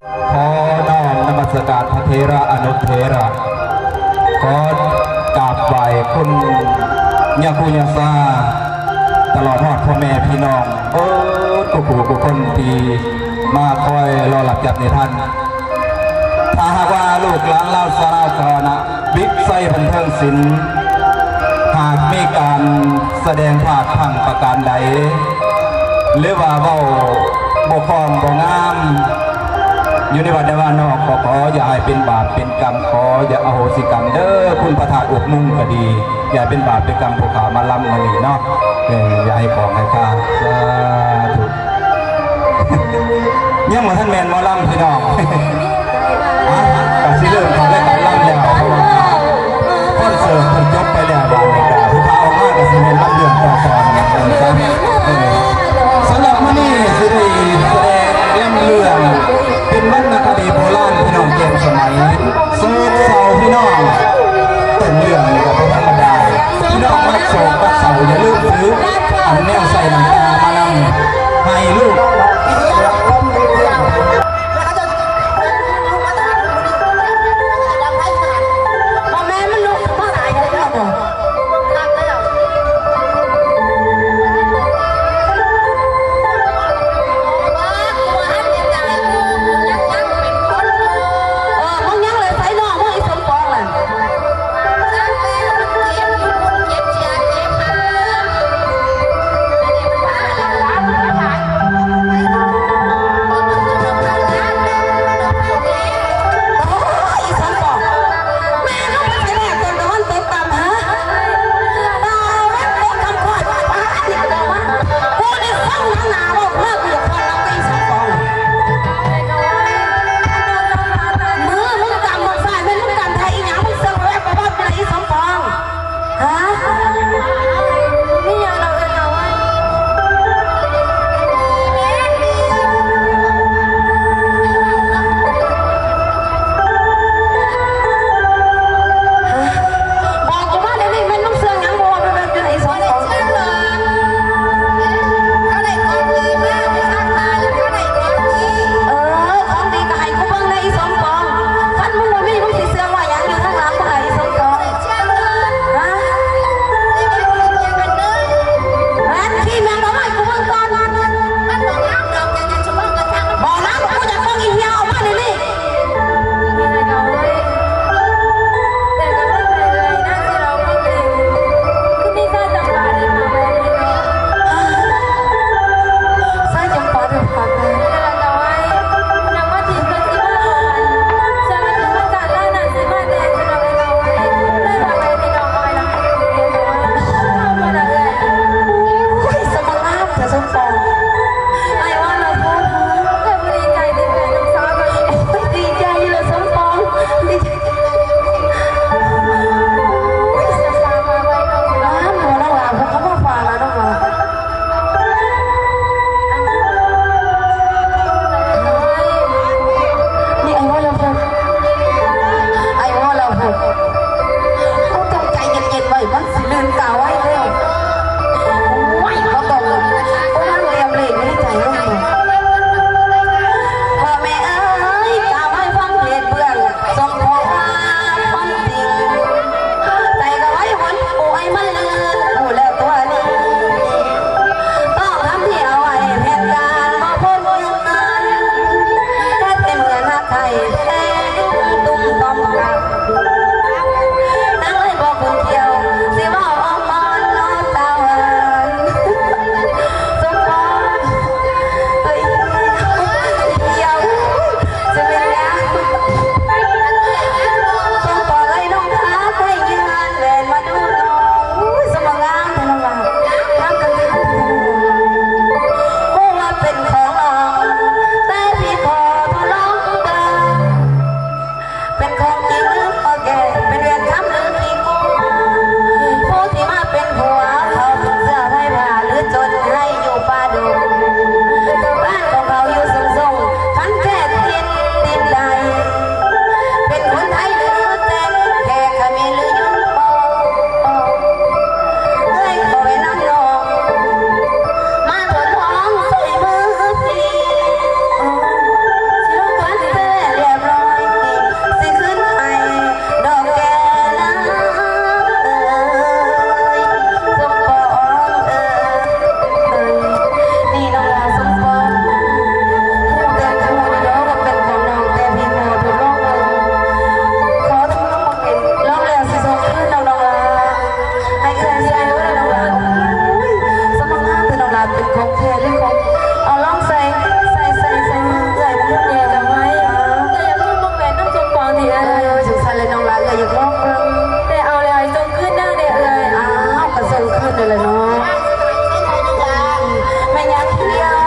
ຂໍນ້ອມນະມັດສະການພະເຖລະອະນຸເຖລະ ຂໍກາບໄຫວ້ຄຸນຍາຄູຍາຊາ ຕະຫຼອດຮອດພໍ່ແມ່ພີ່ນ້ອງເບິດຄູ່ຜູ້ຄູ່ຄົນທີ່ມາຄອຍລໍຮັບຈັບນິທານ. ຖ້າຫາກວ່າລູກຫຼານລາວຊາວນາຄະນະ ວິໄຊບັນເທີງສິນ ຫາກມີການສະແດງພາດພັ້ງປະການໃດ ຫຼືວ່າເວົ້າບໍ່ຄ່ອງບໍ່ງາມ ຢູ່ໃນວັດໃນວານອກ ກໍຂໍຢ່າໃຫ້ເປັນບາບເປັນກຳ ຂໍຢ່າອະໂຫສິກຳເດີ ຄຸນພະທາດອົບມຸງກໍດີ ຢ່າເປັນບາບເປັນກຳຜູ້ຂ້າມາລຳມື້ນີ້ເນາະ ເອີ ຢ່າໃຫ້ຂອງໃຫ້ຄາ ສາທຸ. ຍັງບໍ່ທັນແມ່ນໝໍລຳພີ່ນ້ອງ ອ່ະ ກໍຊິເລີ່ມເຂົ້າລາຍການລຳແລ້ວ ເພາະວ່າຄອນເສີດເພິ່ນຈົບໄປແລ້ວ ບາດນີ້ກໍຜູ້ພາອອກມາກໍຊິແມ່ນລຳເລື່ອງຕໍ່ກ່ອນ ເອີ ສຳລັບມື້ນີ້ຊິໄດ້ສະແດງລຳເລື່ອງ ເປັນວັນນະຄະດີໂບລານ ພີ່ນ້ອງແກ່ນສະໄໝ ໂສກເສົ້າພີ່ນ້ອງ ຕົ້ນເລື່ອງນີ້ກໍບໍ່ທຳມະດາ ພີ່ນ້ອງມັກໂສກມັກເສົ້າ ຢ່າລືມຖືອັນແນວໃສ່ນ້ຳຕາມານຳ ໃຫ້ລູກ ເອີ ມຶງຍັງເລີຍ ໃສນ້ອງມຶງ ອີສົມປອງນະ. ເປັນຂອງແທ້ຫຼືຂອງ ເອົາລອງໃສ່ ໃສ່ ໃສ່ ໃສ່ມືເອື້ອຍເບິ່ງແດ່. ເອີ ເອື້ອຍຢາກລອງເບິ່ງແຫວນນຳສົມປອງຕິເອື້ອຍ? ເອີ ຈັ່ງຊັ້ນແຫຼະນ້ອງຫຼ້າ ເອື້ອຍຢາກລອງເບິ່ງ. ແຕ່ເອົາແລ້ວໃຫ້ສົ່ງຄືນນາງແດ່ເອື້ອຍ. ອ້າວ ກໍສົ່ງຄືນນັ້ນແຫຼະເນາະ. ແມ່ນຫຍັງດຽວ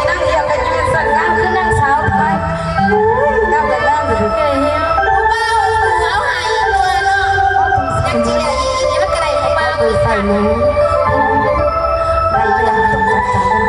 ນາງດຽວກໍຢູ່ສັນງາມຄືນາງສາວໄທ. ງາມກໍງາມຢູ່. ເອີຍ ຜູ້ບ່າວເອົາໃຫ້ຕົວເນາະ. ຈັກຊິໄດ້ອີ່ຫຍັງກໍໄດ້ຜູ້ບ່າວ ເອີ ໃສ່ເນາະ.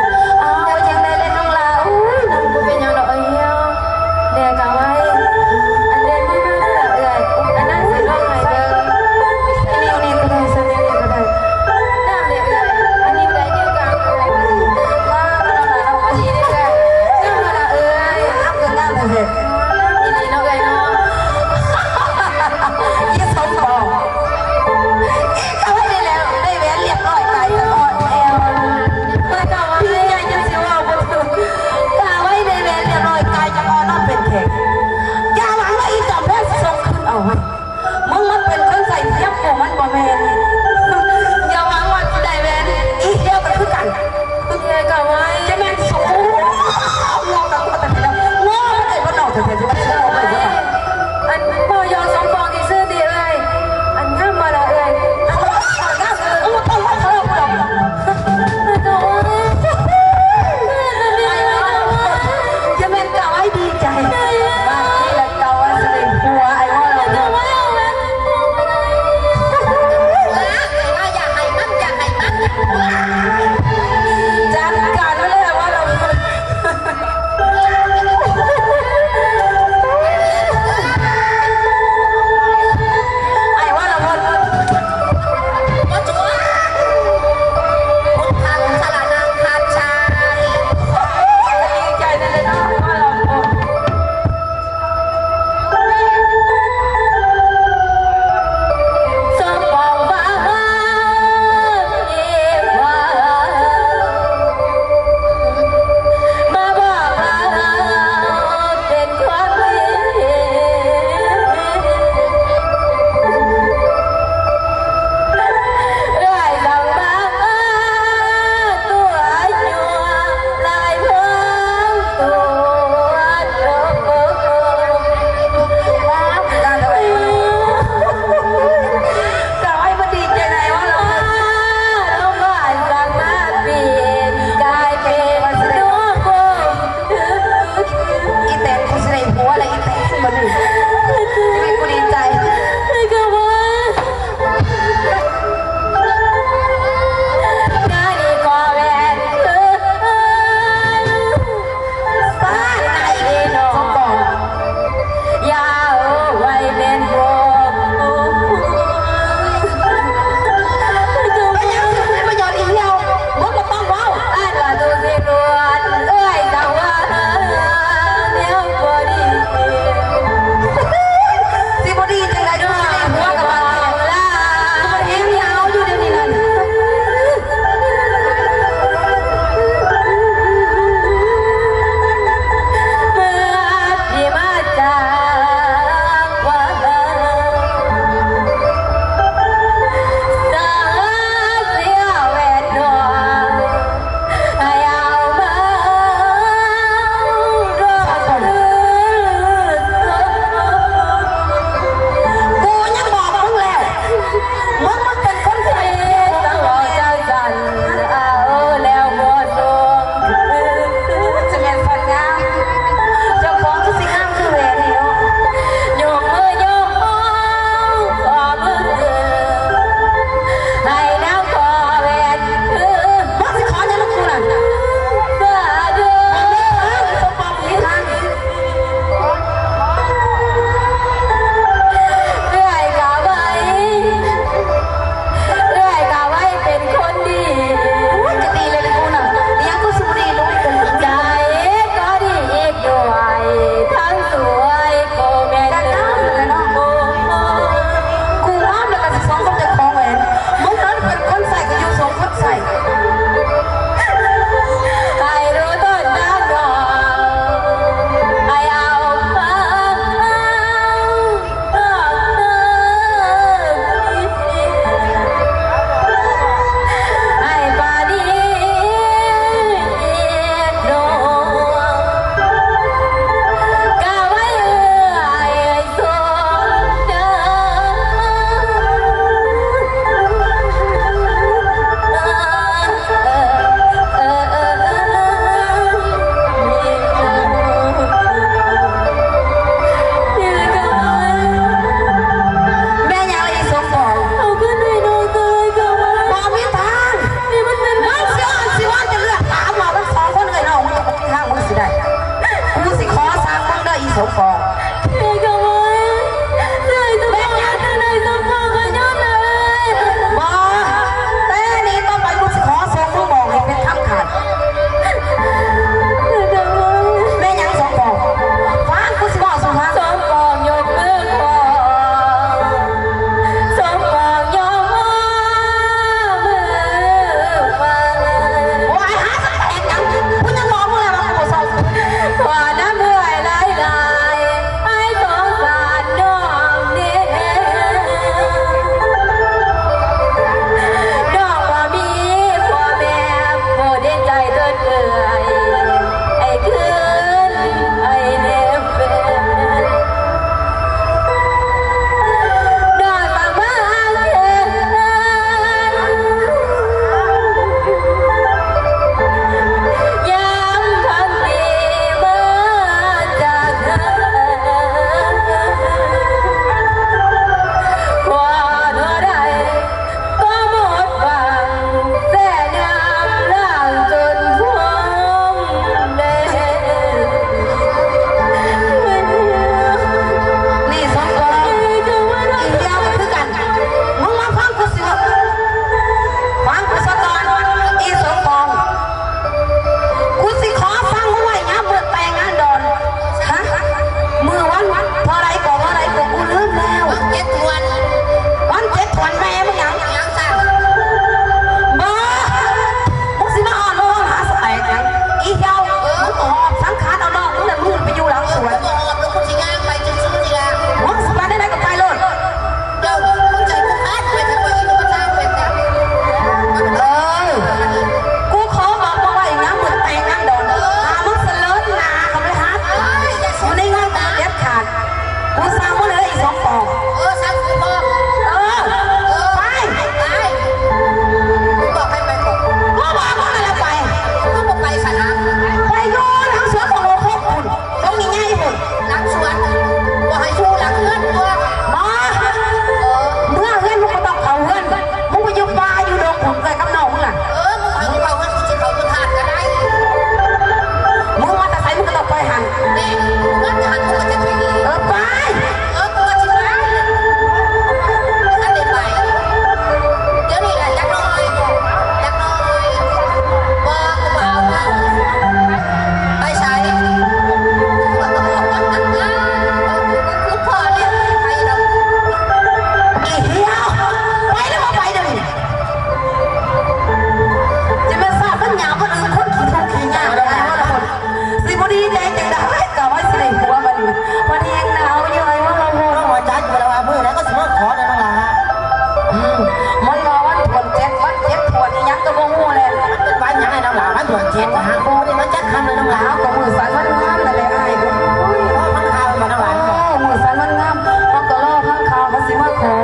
ຫຼາມາດວງຈິດຫາຄູ່ນີ້ມາຈັກຄ່ຳແລ້ວນ້ອງຫຼາ. ເອົາ ກໍມື້ສັນວັນງາມນັ້ນແຫຼະອ້າຍ. ໂອ້ຍ ລໍຟັງຂ່າວຢູ່ນ້ອງຫຼາ. ເອີ ມື້ສັນວັນງາມ ເຮົາກໍລໍຟັງຂ່າວ ເຂົາຊິມາຂໍ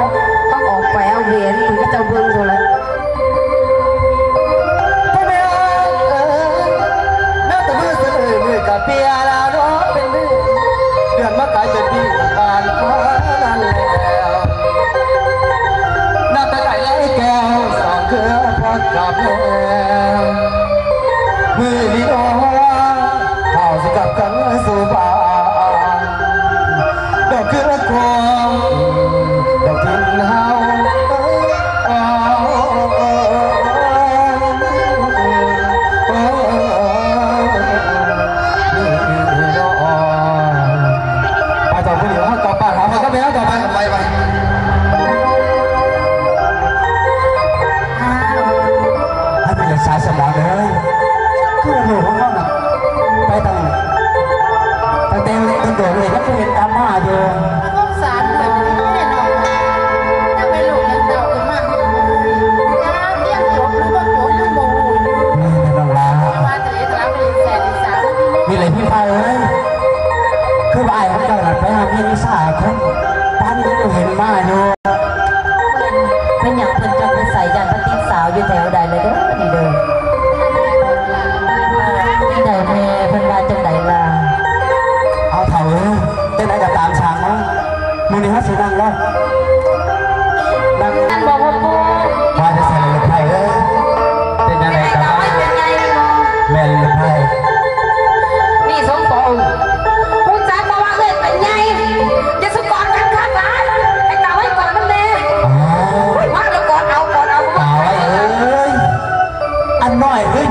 ເຮົາອອກໄປເອົາແຫວນ ຄືເຈົ້າເບິ່ງໂຕແຫຼະ. ພໍ່ແມ່ເອີຍ ນັບແຕ່ມື້ສະເອີຍ ມື້ກະເປຍແລ້ວເນາະ ເປັນມື້ ເດືອນມາກາຍເປັນປີການມານັ້ນແລ້ວ. ນັບແຕ່ໄກ່ໄລ່ແກ້ວ ສອງເຄືອພອດກັບແມ່ ມື້ນີ້ນ້ອງ ເຮົາຊິກັບກັນສູ່ບ້ານ ດອກຄືນຂອງ ດອກຖິ່ນເຮົາ. ໄປຕໍ່ຜູ້ດຽວ ເຮົາຕໍ່ໄປ ເຮົາກໍໄປ ເຮົາຕໍ່ໄປ ໄປ ໄປ. ອ້າວ ໃຫ້ເປັນເລື່ອງສາຍສະໝອງເດີ. ຄືລູກຂອງເຮົານະ ໄປຕັ້ງ ຕັ້ງແຕ່ໂດນໆເລີຍ ຍັງບໍ່ເຫັນກັບມາຢູ່. ສົງສານເພິ່ນແນ່ນອນ ຍັງເປັນລູກຍັງເຕົ້າຂຶ້ນມາ ຢາກຮຽນຈົບຫຼືບໍ່ຈົບຍັງບໍ່ຮູ້ຢູ່. ແມ່ນແລ້ວນ້ອງຫຼາ. ວ່າຈະໄດ້ຖາມເລື່ອງແສນອີກສາມ ນີ້ແຫຼະພີ່ພາເອີຍ ຄືວ່າອ້າຍຂອງເຈົ້ານັ້ນໄປຫາຮຽນວິຊາຄົນ ປານນີ້ຍັງບໍ່ເຫັນມາຢູ່. ເພິ່ນ ເປັນຫຍັງເພິ່ນຈັ່ງໄປໃສ ຢ້ານເພິ່ນຕິດສາວຢູ່ແຖວໃດລະເດີ ນີ້ເດີ. ຈັ່ງໃດແດ່ ເພິ່ນວ່າຈັ່ງໃດລະ? ເອົາເຖົ້າເອີຍ ຈັ່ງໃດກໍຕາມຊ່າງເນາະ ມື້ນີ້ເຮົາຊິນັ່ງເນາະ ນັ່ງ ນັ້ນບໍ່ພໍ່ປູ່. ວ່າຈັ່ງຊັ້ນລະລູກໃພ້ເອີຍ ເປັນຈັ່ງໃດກໍມາ ເປັນໃຫຍ່ບໍ່? ແມ່ນລູກໃພ້. ນີ້ສົມປອງ ຮູ້ຈັກບໍ່ວ່າເອື້ອຍເປັນໃຫຍ່? ຢ່າສູ່ກອດກັນຄັກຫຼາຍ ໃຫ້ຕາໄວ້ກອດນຳແດ່. ອ້າວ ມາແລ້ວກອດເອົາ ກອດເອົາ. ຕາໄວ້ເອີຍ ອັນນ້ອຍເອີຍ